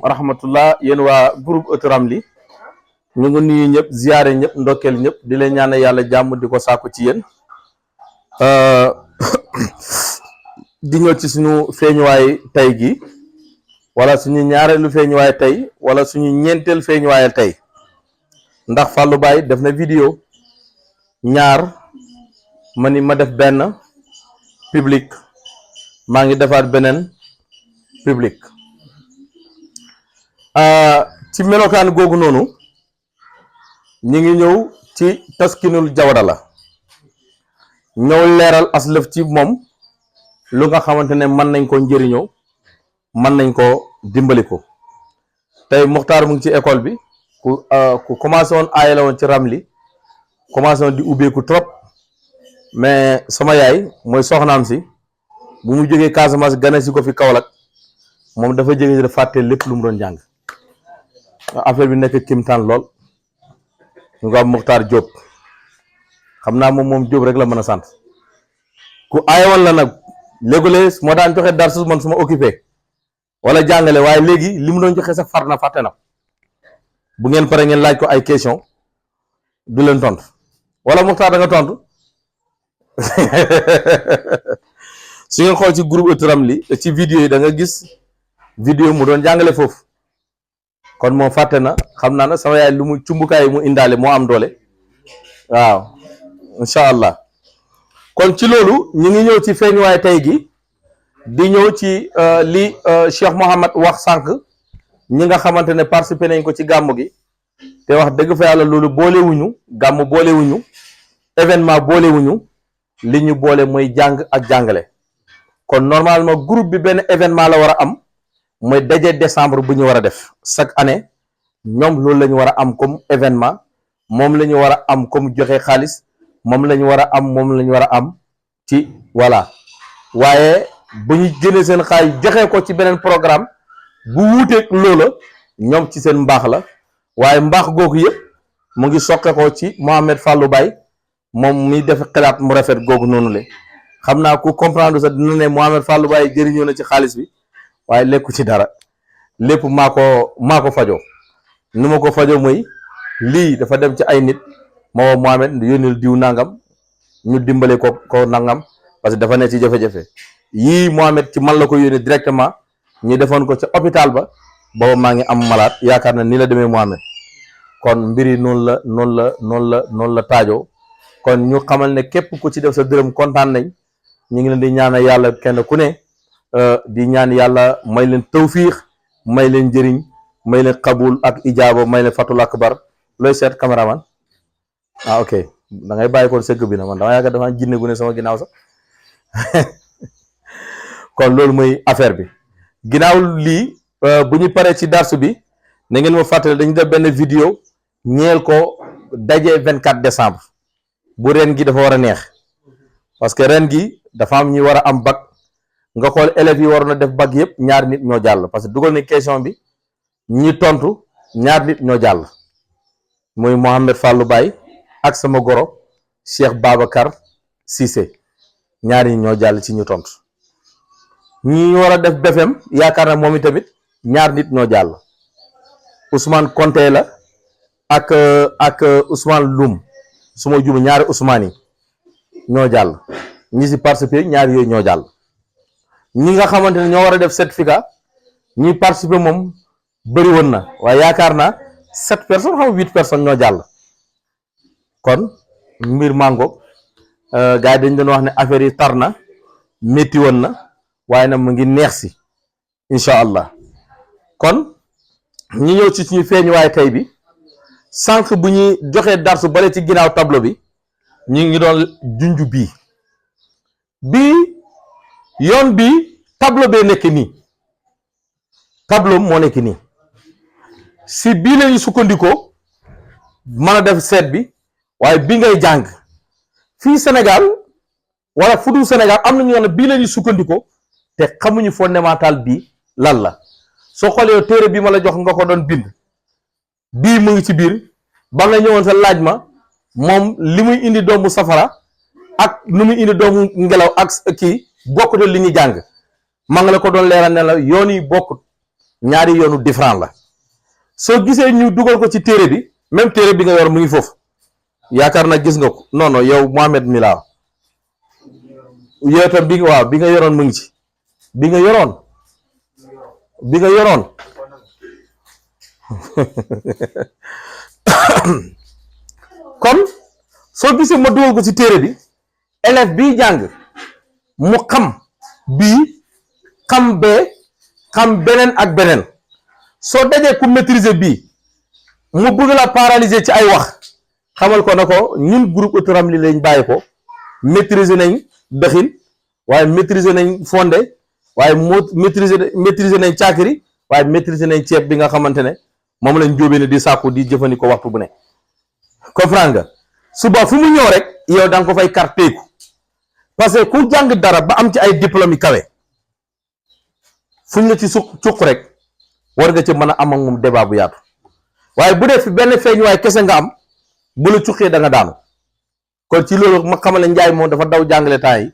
rahmatullah yéen waa groupe Euthou Ramly ñu ngi nuyu ñëpp ziyaare ñëpp ndokkeel ñëpp di leen ñaan yàlla jàmm di ko sàkku ci yéen di ñëw ci suñu feeñuwaay tey gi wala suñu ñaareelu feeñuwaay tey wala suñu ñeenteel feeñuwaay tey ndax Fallou Baye def na vidéo ñaar ma ni ma def benn public maa ngi defaat beneen public ci melokaan googu noonu ñi ngi ñëw ci taskinul jawda la ñëw leeral aslëf ci moom lu nga xamante ne mën nañ ko njëriñoo mën nañ ko dimbali ko tey Muxtaar mu ngi ci école bi ku commencé woon aaya la woon ci Ramly commencé woon di ubbeeku trop mais sama yaay mooy soxnaam si bu mu jógee Casamance gane si ko fi Kaolack moom dafa jógee da fàtte lépp lu mu doon jàng affaire bi nekk kimtaan lool ñu ko am Muxtaar Diop xam naa moom Diop rek la mën a sant ku aayawoon la nag léegi-léeg moo daan joxe dar sus man su ma occupé wala jàngale waaye léegi li mu doon joxe sax far na fàtte na bu ngeen pare ngeen laaj ko ay question du leen tontu wala Muxtaar da nga tontu su ngeen xool ci groupe Euthou Ramly ci vidéo yi da nga gis vidéo mu doon jàngale foofu kon moom fàtte na xam naa ne sama yaay lu mu cumbukaay mu indaale moo am doole waaw incha allah kon ci loolu ñu ngi ñëw ci feeñuwaay tey gi di ñëw ci li Cheikh Mouhamad wax sànq ñi nga xamante ne participé nañ ko ci gàmm gi te wax dëgg fa yàlla loolu boolewuñu gàmm boolewuñu événement boolewuñu li ñu boole mooy jàng ak jàngale kon normalement groupe bi benn événement la war a am mooy daje décembre bu ñu war a def chaque année ñoom loolu la ñu war a am comme événement moom la ñu war a am comme joxe xaalis moom la ñu war a am moom la ñu war a am ci voilà waaye bu ñu jëlee seen xaalis joxe ko ci beneen programme bu wuuteeg loola ñoom ci seen mbaax la waaye mbaax googu yëpp mu ngi soqe ko ci Mohamed Fallou Baye moom mi def xalaat mu rafet googu noonu le xam naa ku comprendre sax dina ne Mohamed Fallou Baye jëriñoo na ci xaalis bi waaye lekku ci dara lépp maa ko fajoo nu ma ko fajoo mooy lii dafa dem ci ay nit ma woo Mohamed yónnil diw nangam ñu dimbale ko nangam parce que dafa ne ci jafe-jafe yii Mohamed ci man la ko yónnee directement ñu defoon ko ca hôpital ba booba maa ngi am malade yaakaar na ni la demee Mohamed kon mbiri noonu la taajoo kon ñu xamal ne képp ku ci def sa dërëm kontaan nañ ñu ngi leen di ñaanal yàlla kenn ku ne di ñaan yàlla may leen tawfiix may leen njëriñ may leen qabul ak ijaaba may leen fatul akbar looy seet caméraman ok da ngay bàyyi ko sëgg bi na man dama yaakaar dafa jinne gu ne sama ginnaaw sax kon loolu mooy affaire bi ginnaaw lii bu ñu paree ci darsu bi na ngeen ma fàttali dañu def benn vidéo ñeel ko daje 24 décembre bu ren gi dafa war a neex parce que ren gi dafa am ñi war a am bac nga xool élèves yi waroon a def bac yëpp ñaar nit ñoo jàll parce que dugal ni question bi ñi tontu ñaar nit ñoo jàll muy Mohamed Fallou Baye ak sama goro Cheikh Babacar Cissé ñaar ñi ñoo jàll ci ñu tontu ñi war a def BFEM yaakaar na moom itamit ñaar nit ñoo jàll Ousmane Konté la ak Ousmane Loum su ma jub ñaari Ousmane yi ñoo jàll ñi si participer ñaar yooyu ñoo jàll ñi nga xamante ne ñoo war a def certificat ñi participer moom bëri woon na waaye yaakaar naa 7 personnes xam 8 personnes ñoo jàll kon mbir mango gars yi dañ doon wax ne affaire yi tar na métti woon na waaye nag mu ngi neex si incha allah kon ñi ñëw ci suñu feeñuwaay tey bi sànq bu ñuy joxee darsu bale ci ginnaaw tableau bi ñu ngi doon junju bii yoon bi tableau bee nekk nii tableau moo nekk nii si bii lañu sukkandikoo mën a def seet bi waaye bii ngay jàng fii Sénégal wala fu dul Sénégal am na ñu ne bii lañu sukkandikoo te xamuñu fondamental bi lan la soo xoolee téere bi ma la jox nga ko doon bind bii mu ngi ci biir ba nga ñëwoon sa laaj ma moom li muy indi doomu safara ak nu muy indi doomu ngelaw ak kii bokkut li ñuy jàng ma nga la ko doon leeral ne la yoon yi bokkut ñaari yoonu différent la soo gisee ñu dugal ko ci téere bi même téere bi nga yor mu ngi foofu yaakaar na gis nga ko non non yow Mohamed mi laa yow tam bi waaw bi nga yoroon mu ngi ci bi nga yoroon kon soo gisee ma dugal ko ci téere bi élève bi jàng mu xam bii xam bee xam beneen ak beneen soo dajee ku maîtriser bii mu bëgg la paralyser ci ay wax xamal ko na ko ñun groupe Autoram li lañ bàyyi ko maîtriser nañ dëxin waaye maîtriser nañ fondé waaye moo maîtriser nañ caakiri waaye maîtriser nañ ceeb bi nga xamante ne moom lañ jóobee ne di sàkku di jëfandikoo waxtu bu ne comprendre nga suba fu mu ñëw rek yow da nga ko fay karteeku parce que ku jàng dara ba am ci ay diplôme yi kawe fuñ la ci cuq rek war nga ci mën a am ak moom débat bu yaatu waaye bu dee fi benn feeñuwaay kese nga am bu la cuqee da nga daanu kon ci loolu ma xamale njaay moom dafa daw jàngale temps yi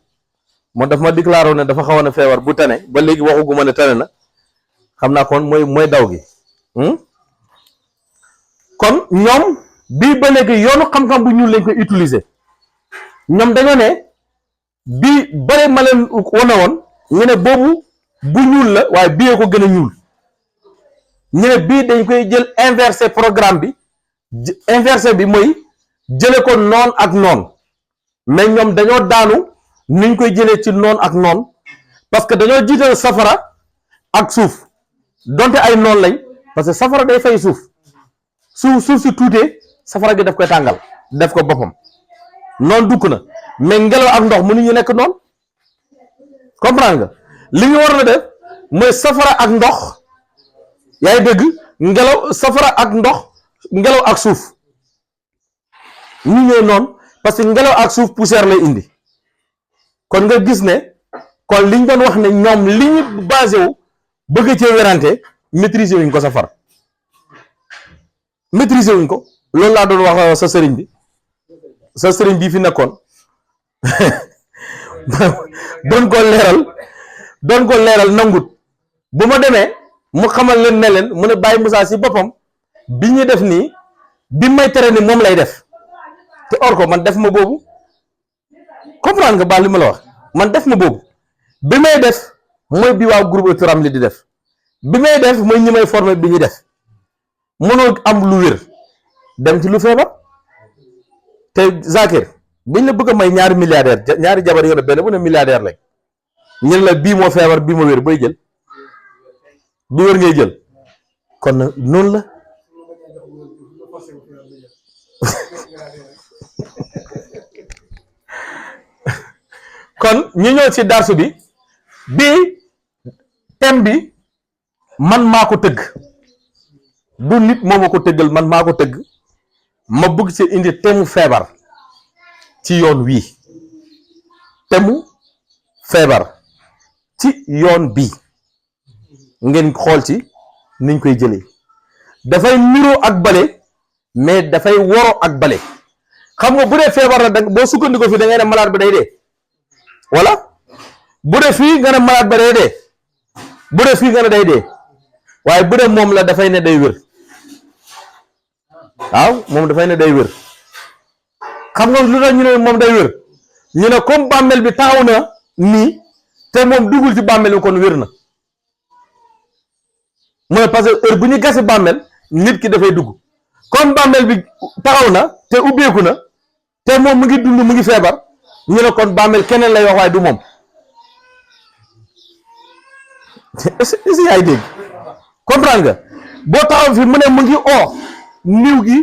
moom daf ma déclaré ne dafa xawoon a feebar bu tane ba léegi waxuguma ne tane na xam naa kon mooy daw gi kon ñoom bii ba léegi yoonu xam-xam bu ñuul lañ koy utiliser ñoom dañoo ne bii bare ma leen wane woon ñu ne boobu bu ñuul la waaye bii ko gën a ñuul ñu ne bii dañ koy jël inversé programme bi inversé bi mooy jële ko noon ak noon mais ñoom dañoo daanu niñ koy jëlee ci noon ak noon parce que dañoo jiital safara ak suuf donte ay noon lañ parce que safara day fay suuf si tuutee safara gi daf koy tàngal def ko boppam noon dukk na mais ngelaw ak ndox mënuñu nekk noonu comprendre nga li ñu war na def mooy safara ak ndox yaay dëgg ngelaw safara ak ndox ngelaw ak suuf ñu ñëw noonu parce que ngelaw ak suuf poussière lay indi kon nga gis ne kon liñ doon wax ne ñoom li ñu basé wu bëgg cee werante maîtriser wuñ ko safara maîtriser wuñ ko loolu laa doon wax sa sëriñ bi fi nekkoon doon ko leeral nangut bu ma demee mu xamal leen ne leen mu ne Baye Moussa si boppam bi ñu def nii bi may tere ni moom lay def te or ko man def ma boobu comprendre nga baal li ma la wax man def ma boobu bi may def mooy bi waa groupe Autoram li di def bi may def mooy ñi may formé bi ñu def mënoo am lu wér dem ci lu feebar te Zakir biñ la bëgg a may ñaari milliardaire ñaari jabar yoo ne benn bu ne milliardaire lañ ñun la bii moo feebar bii moo wér booy jël bi wér ngay jël kon nag noonu la kon ñu ñëw ci darsu bi bii thème bi man maa ko tëgg du nit moo ma ko tëggal man maa ko tëgg ma bëgg ci indi thème feebar ci yoon wii thème feebar ci yoon bii ngeen xool ci niñ koy jëlee dafay niroo ak bale mais dafay woro ak bale xam nga bu dee feebar la boo sukkandikoo fii da ngay ne malade bi day dee wala bu dee fii nga ne malade ba day dee bu dee fii nga ne day dee waaye bu dee moom la dafay ne day wér waaw moom dafay ne day wér xam nga lu tax ñu ne moom day wér ñu ne comme bàmmeel bi taxaw na nii te moom duggul ci bàmmeel bi kon wér na mooy parce que heure bu ñu gasi bàmmeel nit ki dafay dugg comme bàmmeel bi taxaw na te ubbeeku na te moom mu ngi dund mu ngi feebar ñu ne kon bàmmeel keneen lay wax waaye du moom est-ce yaay dégg comprendre nga boo taxaw fi mu ne mu ngi oo niw gi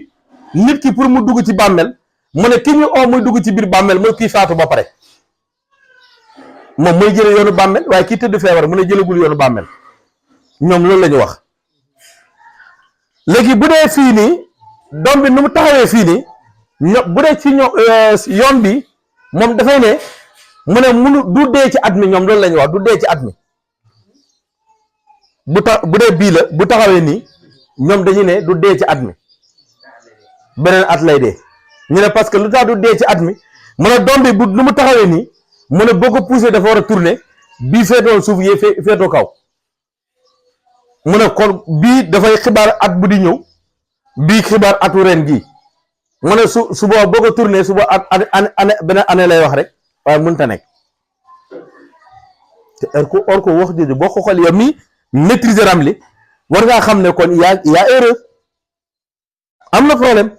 nit ki pour mu dugg ci bàmmeel mu ne ki ñu oo muy dugg ci biir bàmmeel mooy kii faatu ba pare moom mooy jële yoonu bàmmeel waaye kii tëdd feebar mu ne jëlagul yoonu bàmmeel ñoom loolu la ñu wax léegi bu dee fii nii doom bi nu mu taxawee fii nii bu dee ci yoon bi moom dafay ne mu ne munu du dee ci at mi ñoom loolu la ñuy wax du dee ci at mi bu dee bii la bu taxawee nii ñoom dañuy ne du dee ci at mi beneen at lay dee ñu ne parce que lu tax du dee ci at mi mu ne doom bi bu nu mu taxawee nii mu ne boo ko poussé dafa war a tourner bii féetoo suuf yee féetoo kaw mu ne kon bii dafay xibaar at bu di ñëw bii xibaar atu ren gii mu ne suba boo ko tourné suba at année beneen année lay wax rek waaye mënut a nekk te or ko wax jooju boo ko xool yow mi maîtriser Ramli war ngaa xam ne kon yaa erreur am na problème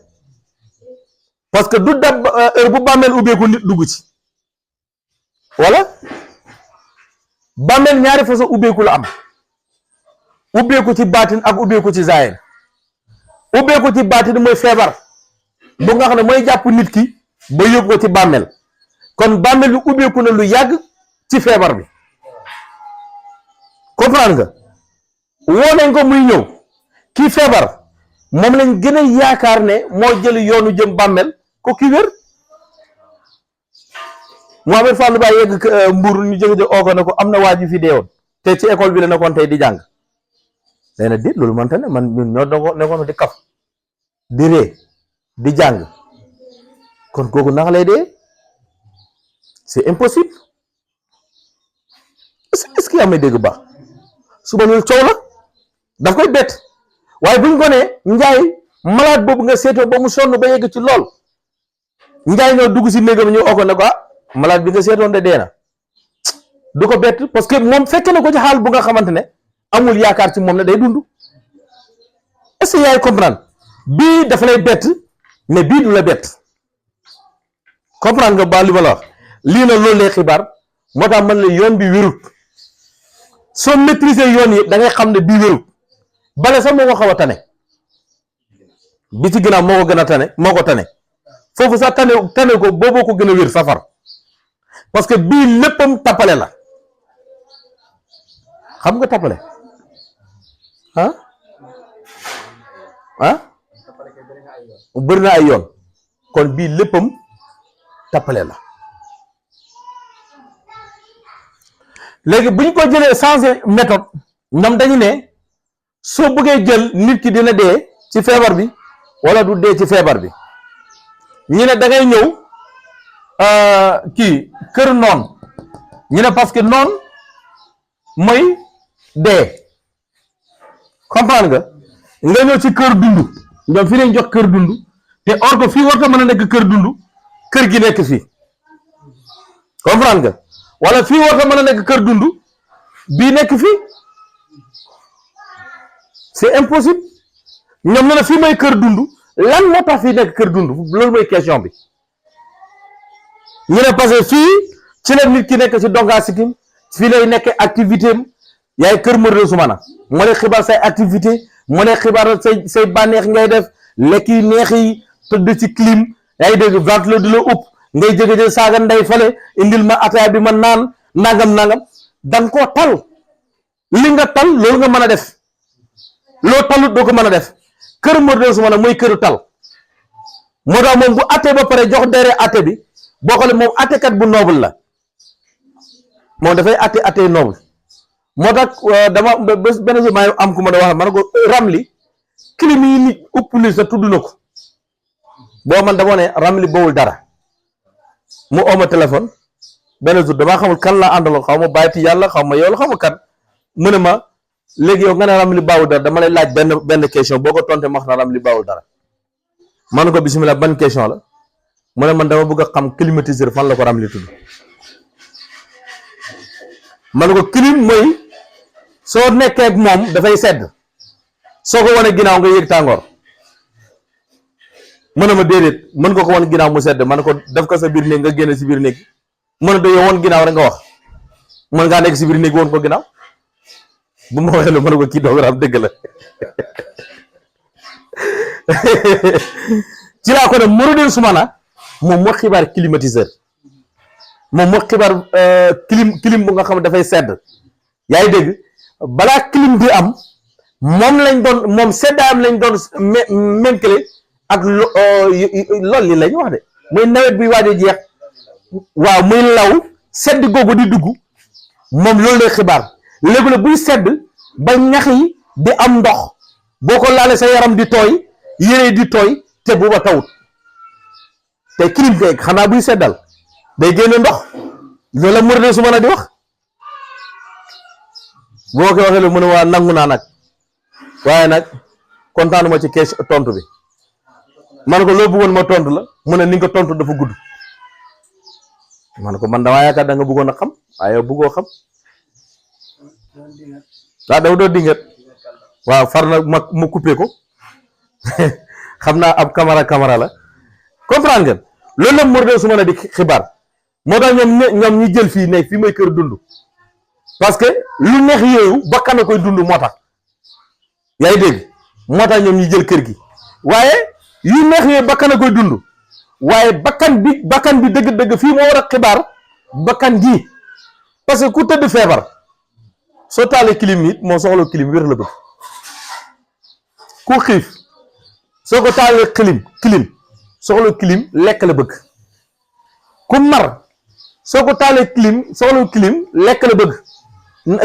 parce que du dab heure bu bàmmeel ubbeeku nit dugg ci wala bàmmeel ñaari façon ubbeeku la am ubbeeku ci baatin ak ubbeeku ci zaahir ubbeeku ci baatin mooy feebar bu nga xam ne mooy jàpp nit ki ba yóbbu ko ci bàmmeel kon bàmmeel bi ubbeeku na lu yàgg ci feebar bi comprendre nga woo nañ ko muy ñëw kii feebar moom lañ gën a yaakaar ne moo jël yoonu jëm bàmmeel ko ki wér Mohamed Fallou Ba yegg Mbour ñu jëg oo ko ne ko am na waa ji fi dee woon te ci école bi la nekkoon tey di jàng day na dit loolu man te ne man ñun ñoo nekkoon di kaf di ree di jàng kon kooku naka lay dee c'est impossible est-ce que yaa may dégg baax suba loolu coow la daf koy bett waaye buñ ko nee njaay malade boobu nga seetoo ba mu sonn ba yegg ci lool njaay ñoo dugg si néegam ñu oo ko ne ko malade bi nga seetoon de dee na du ko bett parce que moom fekk na ko ci xaal bu nga xamante ne amul yaakaar ci moom ne day dund est-ce que yaay comprendre bii dafa lay bett mais bii du la bett comprendre nga ba li ma la wax lii na loolu lay xibaar moo tax man la yoon bi wérut soo maîtriser yoon yi da ngay xam ne bii wérut bale sax moo ko xaw a tane bi ci ginnaaw moo ko gën a tane moo ko tane foofu sax tane ko booboo ko gën a wér safar parce que bii léppam tappale la xam nga tappale bëri na ay yoon kon bii léppam tappale la léegi bu ñu ko jëlee changé méthode ñoom dañu ne soo bëggee jël nit ki dina dee ci feebar bi wala du dee ci feebar bi ñu ne da ngay ñëw kii kër noon ñu ne parce que noon mooy dee comprendre nga ñëw ci kër dund ñoom fii lañ jox kër dund te or ko fii war ko mën a nekk kër dund kër gi nekk fii comprendre nga wala fii war ko mën a nekk kër dund bii nekk fii c'est impossible ñoom ñu ne fii mooy kër dund lan moo tax fii nekk kër dund loolu mooy question bi ñu ne parce que fii ci la nit ki nekk ci dongaa sikim fii lay nekk activité am yaay kër Modou Soumana moo lay xibaar say activité moo lay xibaar say bànneex ngay def lekk yi neex yi tëdd ci clim yaa ngi dégg ventilo di la upp ngay jege saaga nday fale indil ma ataaya bi ma naan nangam danga koo tal li nga tal loolu nga mën a def loo talut doo ko mën a def kër Modou Soumana mooy këru tal moo tax moom bu atte ba pare jox dere atte bi boo xoolee moom attekat bu noble la moom dafay atte noble moo tax dama bés benn jour maa am ku ma da wax ma ne ko Ramli clim yi nit upp li sa tudd na ko boo man dama ne Ramli bawul dara mu ooma téléphone benn jour damaa xamul kan laa àndaloon xaw ma bàyyi ti yàlla xaw ma yow la xaw ma kan mu ne ma léegi yow nga ne Ramli bawul dara dama lay laaj benn question boo ko tonte ma wax na Ramli bawul dara ma ne ko bismillah ban question la mu ne man dama bëgg a xam climatiseur fan la ko Ramli tudd ma ne ko clim mooy soo nekkee ak moom dafay sedd soo ko wane ginnaaw nga yëg tàngoor mën na ma déedéet mën nga ko wan ginnaaw mu sedd man ko def ko sa biir néeg nga génne si biir néeg mën na yow wan ginnaaw rek nga wax mën ngaa nekk si biir néeg woon ko ginnaaw bu ma waxee lu mën na ko kii doog ram dëgg la ci laa ko ne Modou Soumana moom moo xibaar climatiseur moom moo xibaar clim bu nga xam ne dafay sedd yaa ngi dégg balaa clim di am moom seddaayam lañ doon ménkale ak lool li lañ wax de muy nawet bi waaj a jeex waaw muy law sedd googu di dugg moom loolu lay xibaar léegi la buy sedd ba ñax yi di am ndox boo ko laalee sa yaram di tooy yére di tooy te bu ba tawut te clim kay xanaa buy seddal day génne ndox loolu la Modou Soumana di wax boo ko waxee lu mu ne waa nangu naa nag waaye nag kontaanuma ci question tontu bi man ko loo bëggoon ma tontu la mu ne ni nga tontu dafa gudd man ko man damaa yaakaar da nga bëggoon a xam waaye yow bëggoo xam waaw dafa doo dingat waaw far na ma coupé ko xam naa ab camara la comprendre ngeen loolu la Mor su ma ne di xibaar moo tax ñoom ñi jël fii nekk fii may kër dund parce que lu neex yooyu bakkan a koy dund moo tax yaa ngi dégg moo tax ñoom ñi jël kër gi waaye yu neex yooyu bakkan a koy dund waaye bakkan bi dëgg-dëgg fii moo war a xibaar bakkan gi parce que ku tëdd feebar soo taalee clim it moo soxla clim wér la bëgg ku xiif soo ko taalee clim soxla clim lekk la bëgg ku mar soo ko taalee soxla clim lekk la bëgg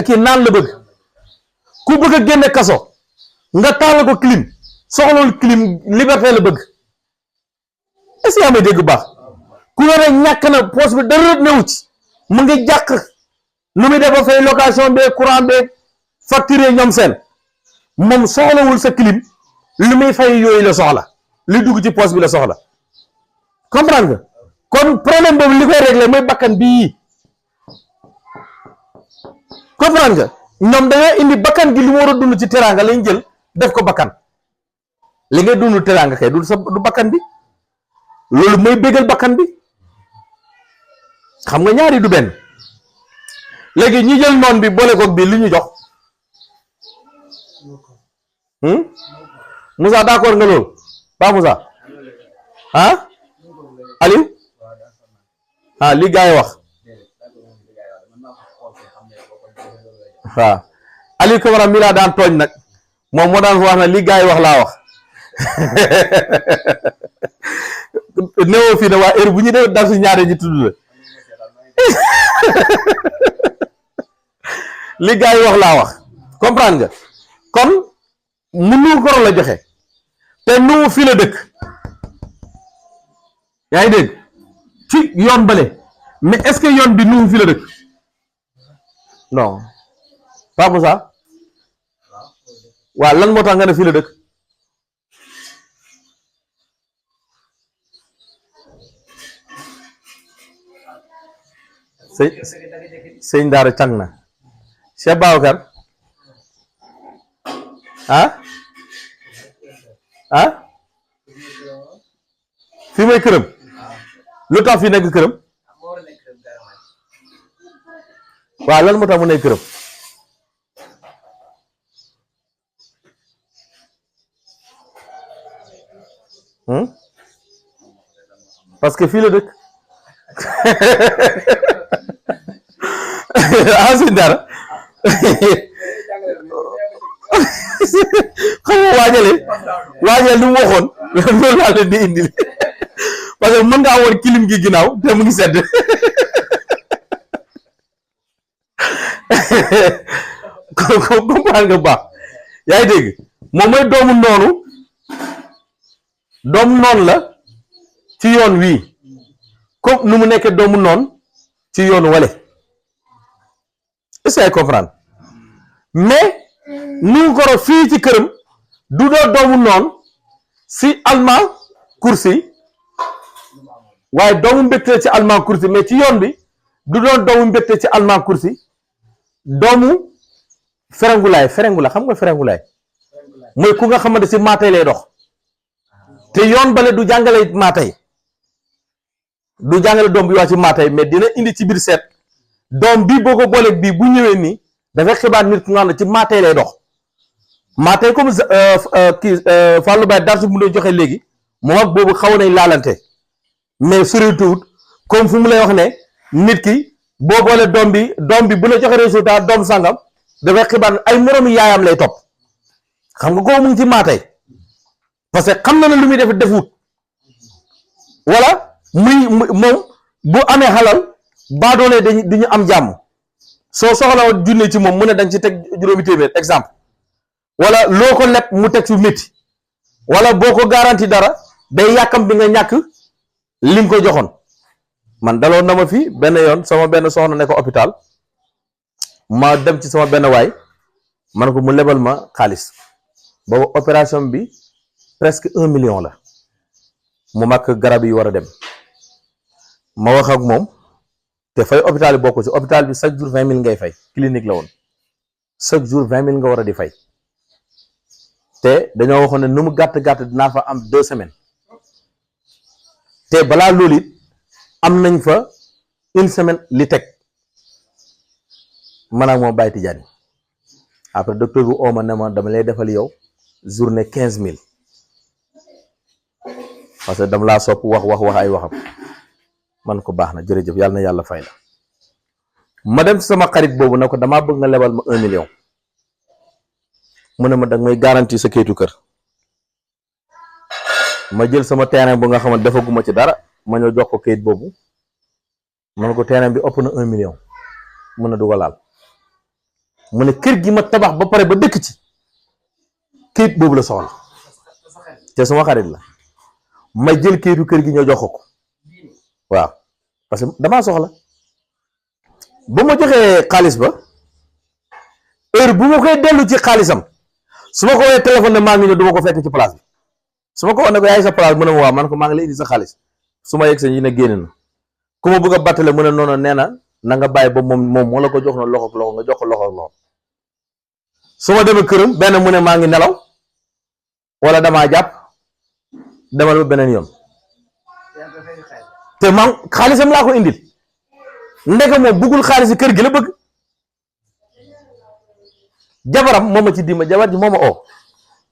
kii naan la bëgg ku bëgg a génne kaso nga taal ko clim soxlawul clim liberté la bëgg est-ce que yaa may dégg baax ku ne ñàkk na poche bi dara newu ci mu ngi jàq nu muy def ba fay location beeg courant beeg facturé ñoom seen moom soxlawul sa clim li muy fay yooyu la soxla li dugg ci poche bi la soxla comprendre nga kon problème boobu li koy réglé mooy bakkan bii comprendre nga ñoom dañoo indi bakkan gi li mu war a dund ci teraanga lañ jël def ko bakkan li ngay dund teraanga kay du bakkan bi loolu mooy bégal bakkan bi xam nga ñaari du benn léegi ñi jël noon bi boole koog bi li ñu jox Moussa d'accord nga loolu ba Moussa ah Aliou li gaa yi wax waaw Aliou Camara mi laa daan tooñ nag moom moo daan wax na li gaa yi wax laa wax néew fii ne waa heure bu ñu def dar si ñaare ñi tudd la li gaa yi wax laa wax comprendre nga kon mu nu koro la joxe te nu fii la dëkk yaa ngi dégg ci yoon bale mais est-ce que yoon bi nu fii la dëkk non pas pour ça waaw lan moo tax nga ne fii la dëkk sëñ daara càng na Cheikh Babacar fii mooy këram lu tax fii nekk këram waaw lan moo tax mu nekk këram parce que fii la dëkk sëñ daara xam nga waajale lu mu waxoon loolu laa leen di indi parce que mën nga amoon kilim gi ginnaaw te mu ngi sedd comprendre nga baax yaa ngi dégg moom mooy doomu noonu la ci yoon wii comme nu mu nekkee doomu noon ci yoonu wale est-ce que ay comprendre mais nu goro fii ci këram du doo doomu noon si allemand kursi waaye doomu mbégte ci allemand kursi mais ci yoon bi du doon doomu mbégte ci allemand kursi doomu ferengulaay xam nga ferengulaay mooy ku nga xamante si maatay lay dox te yoon bale du jàngale maatay du jàngale doom bi wax ci maatay mais dina indi ci biir seet doom bii boo ko booleeg bii bu ñëwee nii dafay xibaar nit ku nga xam ne ci maatay lay dox maatay comme Fallou Baye darsu mu doon joxe léegi moom ak boobu xaw nañ laalante mais surtout comme fu mu lay wax ne nit ki boo boole doom bi bu la joxe résultat doom sangam dafay xibaar ay moroomi yaayam lay topp xam nga koo mu ngi ci maatay parce que xam na ne lu muy def defut wala moom bu amee xalal baadoolee dañu am jàmm soo soxla junne ci moom mu ne dañ ci teg juróomi téeméer exemple wala loo ko leb mu teg su métti wala boo ko garanti dara day yàkkam bi nga ñàkk li nga ko joxoon man daloon na ma fi benn yoon sama benn soxna ne ko hôpital ma dem ci sama benn waay man ko mu lebal ma xaalis boobu opération bi presque 1 million la mu mag garab yi war a dem ma wax ak moom te fay hôpital bi bokk ci hôpital bi chaque jour 20 000 ngay fay clinique la woon chaque jour 20 000 nga war a di fay te dañoo waxoon ne nu mu gàtt dinaa fa am 2 semaines te balaa loolu it am nañ fa 1 semaine li teg man ak moom Baye Tidiane après docteur bi ooma ne ma dama lay defal yow journée 15 000 parce que dama laa sopp wax ay waxam man ko baax na jërëjëf yàlla na yàlla fay la ma dem sama xarit boobu ne ko damaa bëgg nga lebal ma 1 million mu ne ma danga may garantie sa kayitu kër ma jël sama terrain bu nga xamante defaguma ci dara ma ñëw jox ko kayit boobu ma ne ko terrain bi ëpp na 1 million mun na du ko laal mu ne kër gi ma tabax ba pare ba dëkk ci kayit boobu la soxla te sama xarit la ma jël kayitu kër gi ñoo jox ko waaw parce que damaa soxla ba ma joxee xaalis ba heure bu ma koy dellu ci xaalisam su ma ko woowee téléphone ne maa ngi ñëw du ma ko fekk ci place bi su ma ko wax ne ko yaay sa place mu ne ma waaw man ko maa ngi lay indi sa xaalis su ma yegg sa ñi ne génn na ku ma bëgg a battale mu ne noonu nee na nga bàyyi ba moom moo la ko jox na loxo loxo nga jox ko loxo su ma demee këram benn mu ne maa ngi nelaw wala damaa jàpp demal ba beneen yoon te man xaalisam laa ko indil ndeke moom bëggul xaalisi kër gi la bëgg jabaram moo ma ci dima jabar ji moo ma oo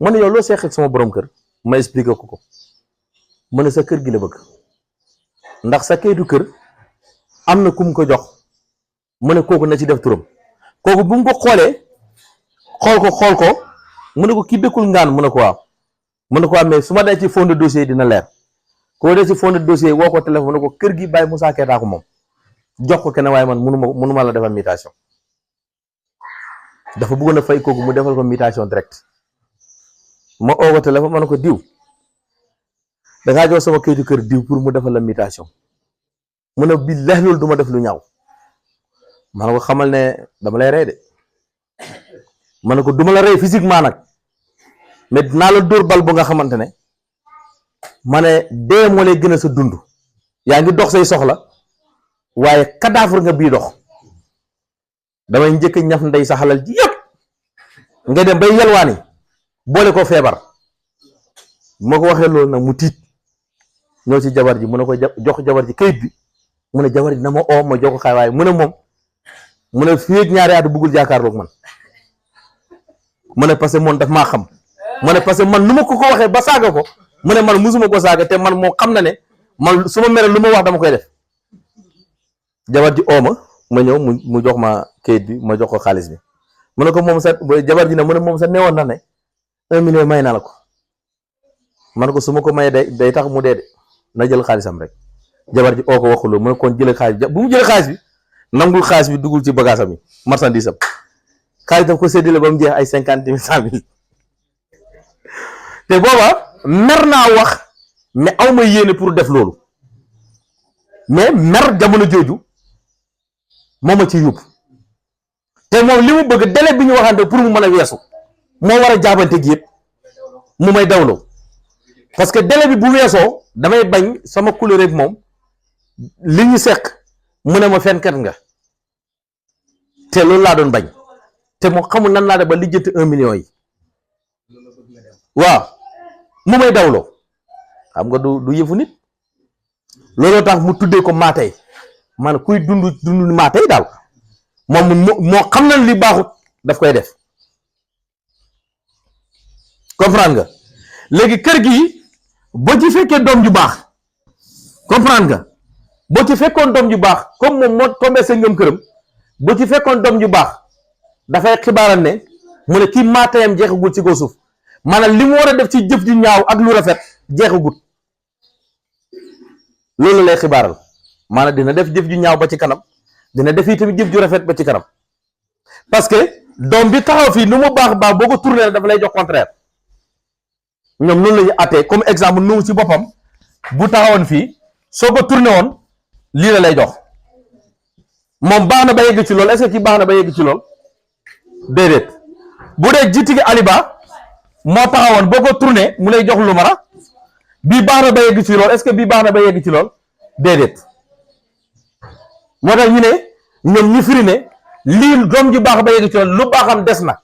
mu ne yow loo seex ak sama borom kër ma expliqué ko mu ne sa kër gi la bëgg ndax sa kayitu kër am na ku mu ko jox mu ne kooku na ci def turam kooku bu mu ko xoolee xool ko mu ne ko kii dëkkul ngaan mu ne ko waaw mu ne ko waaw mais su ma dee ci fond de dossier dina leer koo dee ci fond de dossier woo ko téléphone ne ko kër gi Baye Moussa Keita ko moom jox ko kenn waaye man mënuma la defal mutation dafa bëggoon a fay kooku mu defal ko mutation direct ma oo ko téléphone ma ne ko diw dangaa jox sama kayitu kër diw pour mu defal la mutation mu ne billahi loolu duma def lu ñaaw ma ne ko xamal ne dama lay rey de ma ne ko duma la rey physiquement nag mais dinaa la dóor bal bu nga xamante ne ma ne dee moo lay gën a sa dund yaa ngi dox say soxla waaye cadavre nga bii dox damay njëkk ñaf ndey sa xalal ji yëpp nga dem bay yelwaani boole ko feebar moo ko waxee loolu nag mu tiit ñëw ci jabar ji mu ne ko jox jabar ji kayit bi mu ne jabar ji na ma oo ma jox ko xaay waaye mu ne moom mu ne fii ak ñaari at bëggul jàkkaarloog man mu ne parce que moom daf maa xam mu ne parce que man nu ma ko waxee ba saaga ko mu ne man musuma ko saaga te man moo xam na ne man su ma mere lu ma wax dama koy def jabar ji oo ma ñëw mu jox ma kayit bi ma jox ko xaalis bi mu ne ko moom sa jabar ji ne mu ne moom sa newoon na ne 1 million may na la ko man ko su ma ko mayee day tax mu dee de na jël xaalisam rek jabar ji oo ko waxuloo mu ne kon jëlee xaalis bu mu jëlee xaalis bi nangul xaalis bi dugul ci bagage am yi marchandise am xaalis daf ko séddale ba mu jeex ay 50 000 100 000 te booba mer naa wax mais aw ma yéene pour def loolu mais mer jamono jooju moo ma ci yóbbu te moom li mu bëgg délai bi ñu waxante pour mu mën a weesu moo war a jaabante gi yëpp mu may dawloo parce que délai bi bu weesoo damay bañ sama couleur rek moom li ñu seq mu ne ma fenkat nga te loolu laa doon bañ te moo xamul nan laa def ba lijjanti 1 million yi waaw mu may dawloo xam nga du yëfu nit looloo tax mu tuddee ko maatay maanaam kuy dund maatay daal moom moo xam na li baaxut daf koy def comprendre nga léegi kër gi boo ci fekkee doom ju baax comprendre nga boo ci fekkoon doom ju baax comme moom moo tombé sa ngëm këram boo ci fekkoon doom ju baax dafay xibaaral ne mu ne kii maatayam jeexagul ci kaw suuf maanaam li mu war a def ci jëf ju ñaaw ak lu rafet jeexagut loolu lay xibaaral maanaam dina def jëf ju ñaaw ba ci kanam dina def tamit jëf ju rafet ba ci kanam parce que doom bi taxaw fii nu mu baax boo ko tourné dafa lay jox contraire ñoom noonu la ñu àttee comme exemple nu ci boppam bu taxawoon fii soo ko tourné woon lii la lay jox moom baax na ba yegg ci lool est-ce que kii baax na ba yegg ci lool déedéet bu dee jitigi aliba moo taxawoon boo ko tourné mu lay jox lu mara bii baax na ba yegg ci lool est-ce que bii baax na ba yegg ci lool déedéet moo tax ñu ne ñoom ñu firi ne lii doom ju baax ba yegg ci lool lu baaxam des na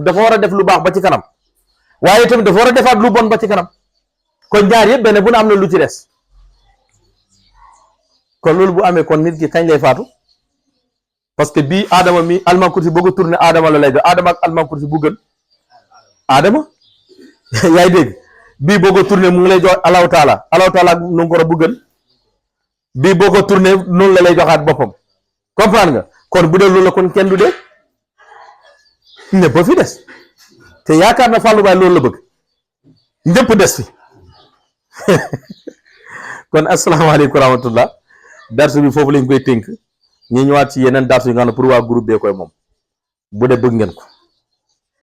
dafa war a def lu baax ba ci kanam waaye tamit dafa war a defaat lu bon ba ci kanam kon ñaar yëpp benn bu ne am na lu ci des kon loolu bu amee kon nit ki kañ lay faatu parce que bii Adama mi alman kursi boo ko tourné Adama la lay jox Adama ak alman kursi bu gën Adama yaay dégg bii boo ko tourné mu ngi lay jox allahu taala ak nu ngoro bu gën bii boo ko tourné noonu la lay joxaat boppam comprendre nga kon bu dee loolu la kon kenn du dee ñëpp a fi des te yaakaar na Fallou Baye loolu la bëgg ñëpp des fi kon asalaamaaleykum wa rahmatullah darsu bi foofu lañ koy tënk ñu ñëwaat ci yeneen darsu yi nga xam ne pour waa groupe bee koy moom bu dee bëgg ngeen ko